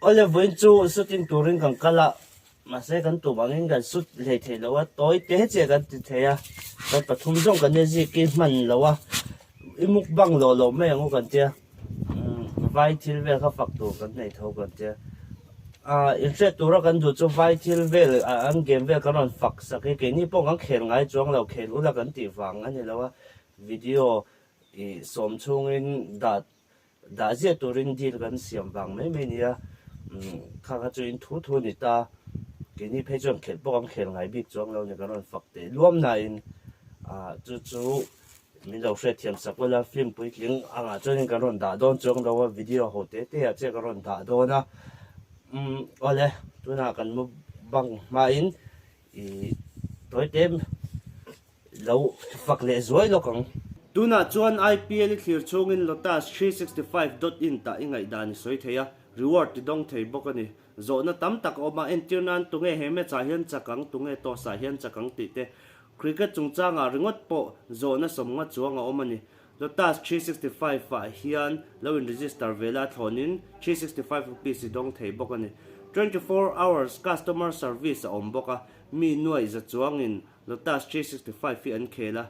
Awle vawiin chu shooting turin kan kal a, mahse kan tum angin kan shoot hlei thei lo a, tawi te chiah kan ti thei a, kan pathum zawng kan inzik i hman lo a, i mukbang lawh loh mai ang u kan tia, vai thil vel kha fak tur kan nei tho kan tia, ah inhriat tura kan duh chu vai thil vel an game vel kan rawn fak sak hi keini pawh kan khel ngai chuang lo, khel ula kan tih vang a ni lo a, video ih sawm chhungin dah Dah ziah turin deal kan siam vang mai mai nia, kha kha chu in thu thu a ni ta, keini phei chuan khelh pawh kan khel ngai bik chuang lo ni kan rawn fak teh luam nain chu chu min lo hriatthiam sak ula film puitling angah chuanin kan rawn dah dawn chuang lo a video ho te te ah chiah kan rawn dah dawn a, awle tunah kan mukbang hmain ih tawi te Lo fak leh zuai lawk ang. Tunah chuan IPL i thlir chhungin Lotus 365 dot in tah i ngaihdan i sawi thei a, reward ti dawng thei bawk a ni. Zawhna tam tak a awm a, entir nan tunge he match ah hian chak ang, tunge toss ah hian chak ang tih te. Cricket chungchangah ringawt pawh zawhna sawmnga chuang a awm a ni. Lotus 365 ah hian lo in register ve la thlawnin 365 rupees i dawng thei bawk a ni. 24 hours customer service a awm bawk a, mi nuaih za chuangin Lotus 365 hi an khel a,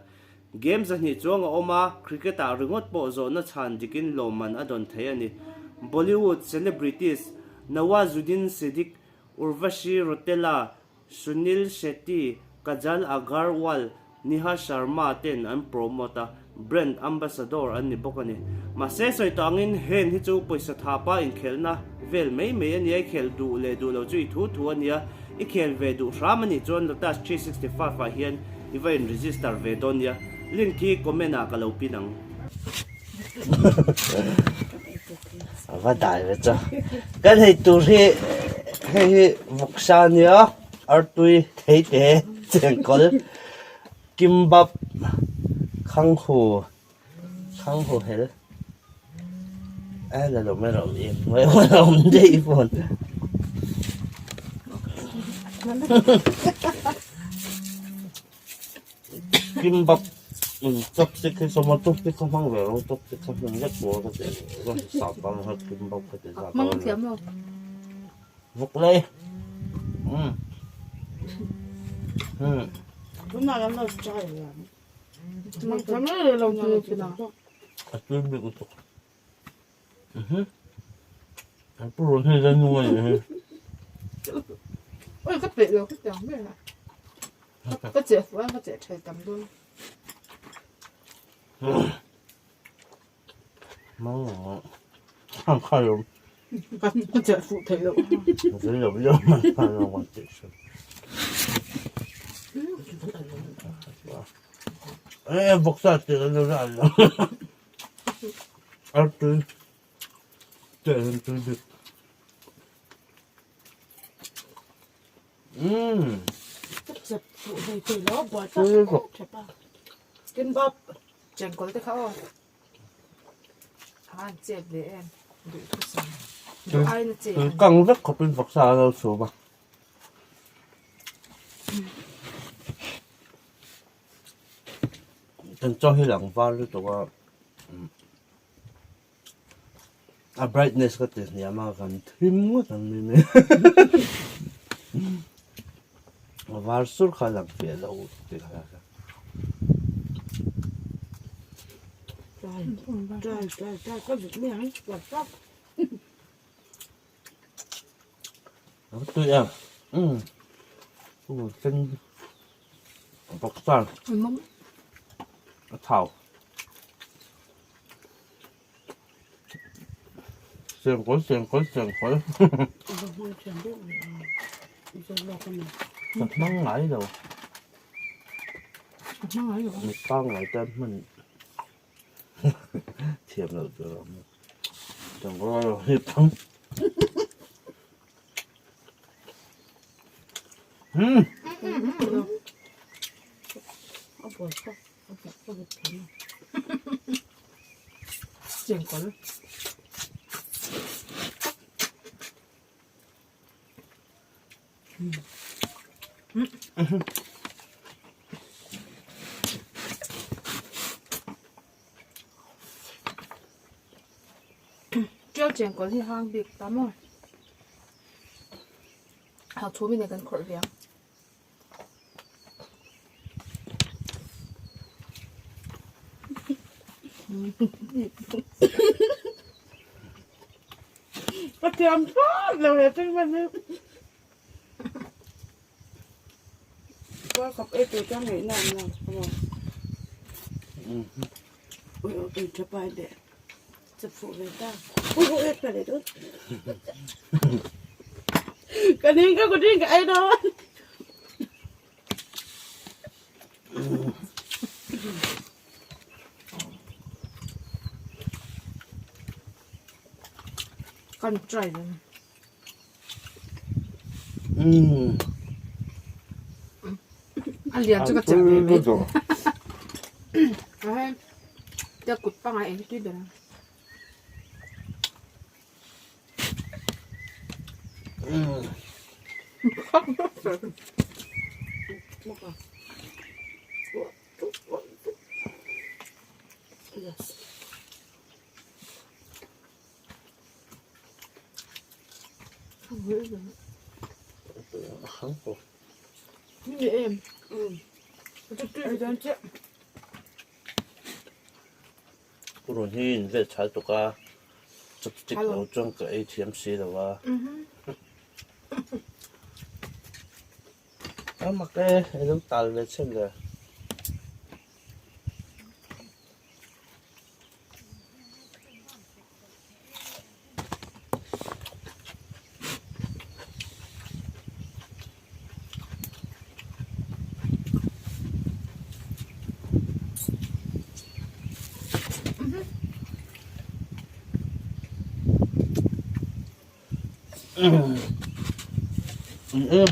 game zahnih chuang a awm a, cricket ah ringawt pawh zawhna chhan dikin lawmman a dawn thei a ni. Bollywood celebrities Nawazuddin Siddiqui, Urvashi Rautela, Sunil Shetty, Kajal Aggarwal, Neha Sharma ten an promote a, Brand Ambassador an ni bawk a ni. Mahse sawi tawh angin hen hi chu pawisa thapa inkhelhna vel mai mai a nia, i khel duh leh duh lo chu i thu thu a nia, i khel ve duh hram a nih chuan Lotus 365 ah hian i va in register ve dawn nia, link hi comment ah ka lo pin ang. A va dai ve chu. Kan hei tur hi hei hi vawksa a nia, artui theite chengkawl. Kimbap Khanghu Khanghu hel a la lo mai rawh i hnuai a awm daih phone Kimbap chopstick hi sawma chopstick kha hmang ve rawh chopstick kha hmang vek tur ka ti sap ang kha kimbap kha ti zat Hmang thiam lo. Vuk lei. Um. Um. Tunah kan lo try ang. Mang thiam lo lo tu pina. A tui bik lutuk. Mhm. A purun hi zan nung ani hi. Oi ka pe lo ka tiang ber a. Ka che fu a ka che thei tam dawn. Ka chiah fuh theih loh. Ka chiah fuh thei thei lo buai thlap a. Kimbap chengkawl te kha aw. An chet ve em duhthusam duh aiin a chet Tui kang vek khawpin vawksa a lo chhum a. Kan chaw hi lang var lutuk a a brightness ka ti hniam a kan thim ngawt ang mai mai a var sur kha a lang fiah lo tih kha. Tui a um sen vawksa a thau chengkawl chengkawl chengkawl ka hmang ngai lo. Mit pangngai tan hman thiam loh tur a awm a, chengkawl a lo hip thang. Umm. Chengkawl. Tial chengkawl hi hang bik ta maw? Hau chhum in kan khawrh ve ang. Ka thiam thlawt lo he thing hman hi. Kual khawp ei tur chuan ngaihna an lo a maw. Ui ui tha pai leh chep fuh ve ta. Ui ui ui ka leh dawn. Ka ning ka kut in ka ei dawn. Kan try dawn. A lian chu ka chep ve mai. Ahei tia kut pangai eng tui ber ang. Yes. Purun hi in vel chhal tuk a, chopstick lo chuan ka ei thiam si lo a. A mak e, i lo tal ve chhin le.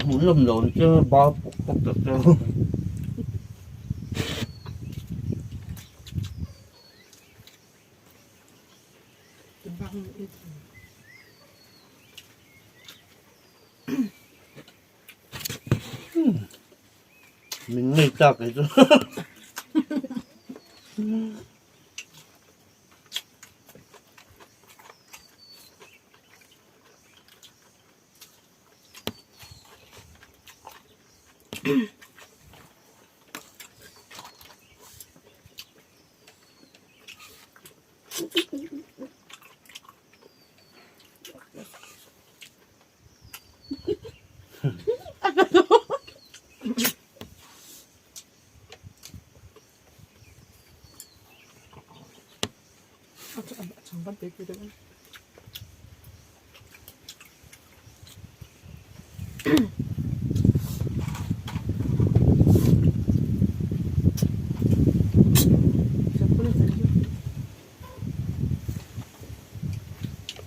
Hmuh lawm lo chu bal pawk pawk tak chu. Min ngei tlak kei chu.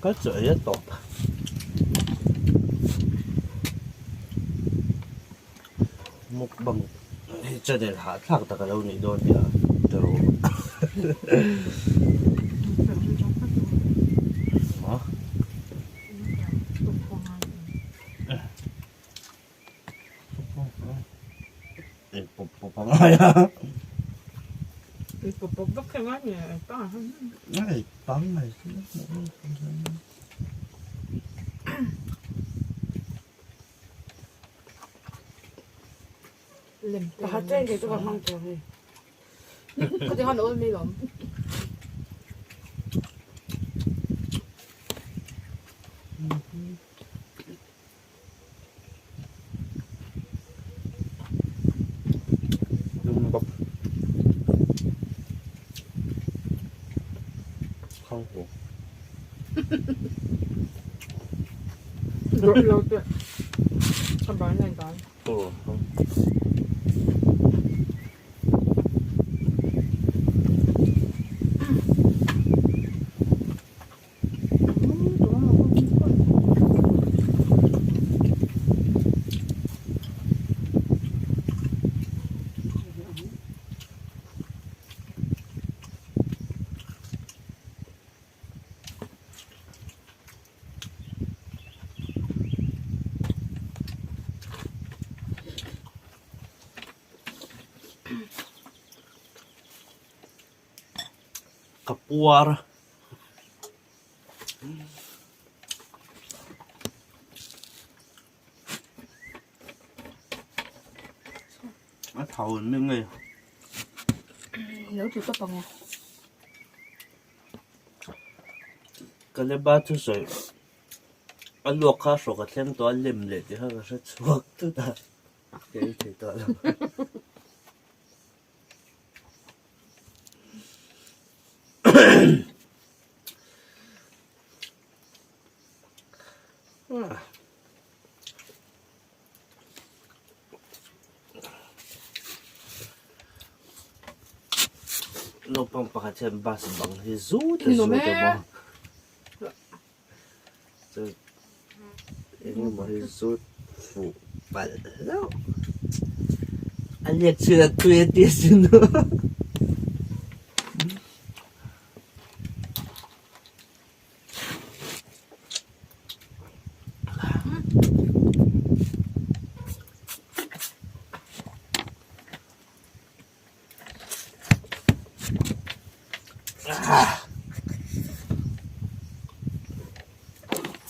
Ka chaw ei a tawp. Mukbang hi channel hahthlak tak a lo nih dawn nia tiraw. Ei pawp pawp a ngai a. Ei pawp pawp vak kha ngai nge ei pang a. Ei pang mai. Lem te. Pakhat chen kei chu ka hmang tawh hei. Khati khan a awl mai lawm. Lum bawk. Khang hu. Dawrh lo teh. A bar nai dan. Aw. Ka puar. Thau an mi ngei. Lo ti tawp ang e. Kaleba thusawi a luak kha hrawk a thleng tawh a lem leh tih kha ka hre chhuak tut a ka ei thei tawh lo. Naupang pakhat hian bus bang hi zut a zut a maw chu engemaw hi zut fuh palh hlauh a let chhin a tui a ti asin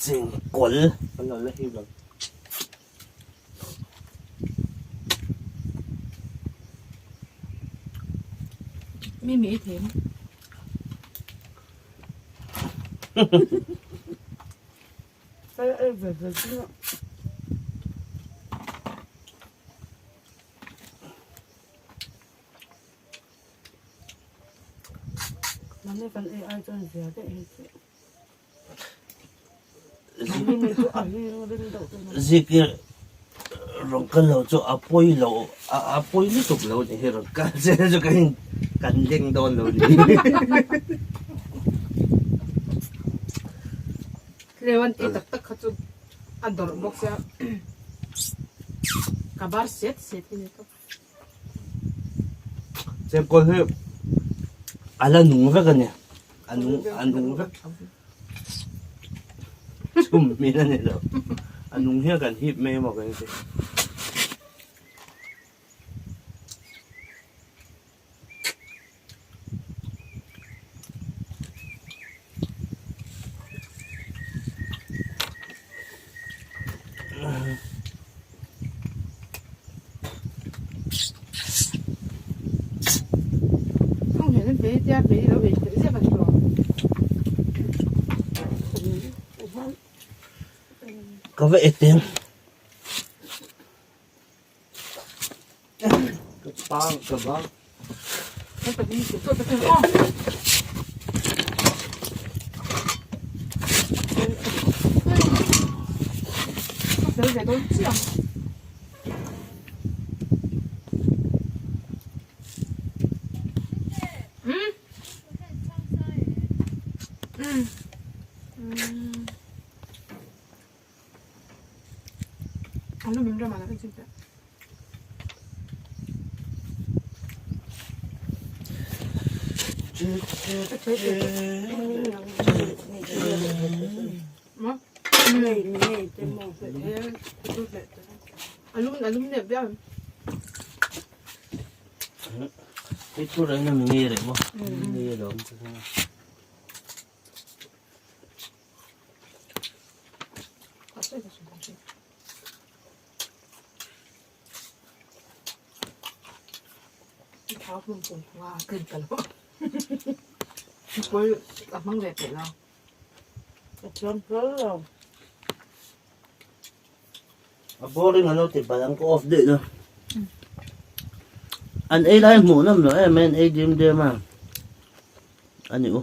Chengkawl an lo la hip ang. Mi mi i thim. Mane kan ei ai chuan zia daih hei chu. Zikir rawn kal lo chu a pawi lo a pawi lutuk lo ni hi rawn kal che chu ka in kan leng dawn lo ni. Tleu an ti tak tak kha chu a dawrh bawk sia ka bar set set hi ni tawp. Chengkawl hi a la nung vek a ni a nung a nung vek chhum hmel a ni lo a nung hian kan hip mai emaw kan ti. Ka va etem. Ka pang ka bang. Hei thu reng a mi ngei reng maw? Ngei alawm. A boring an lo ti palh ang ka off daih na. An ei lai hmuh nawm loh em em ei dim dim a. Ani u.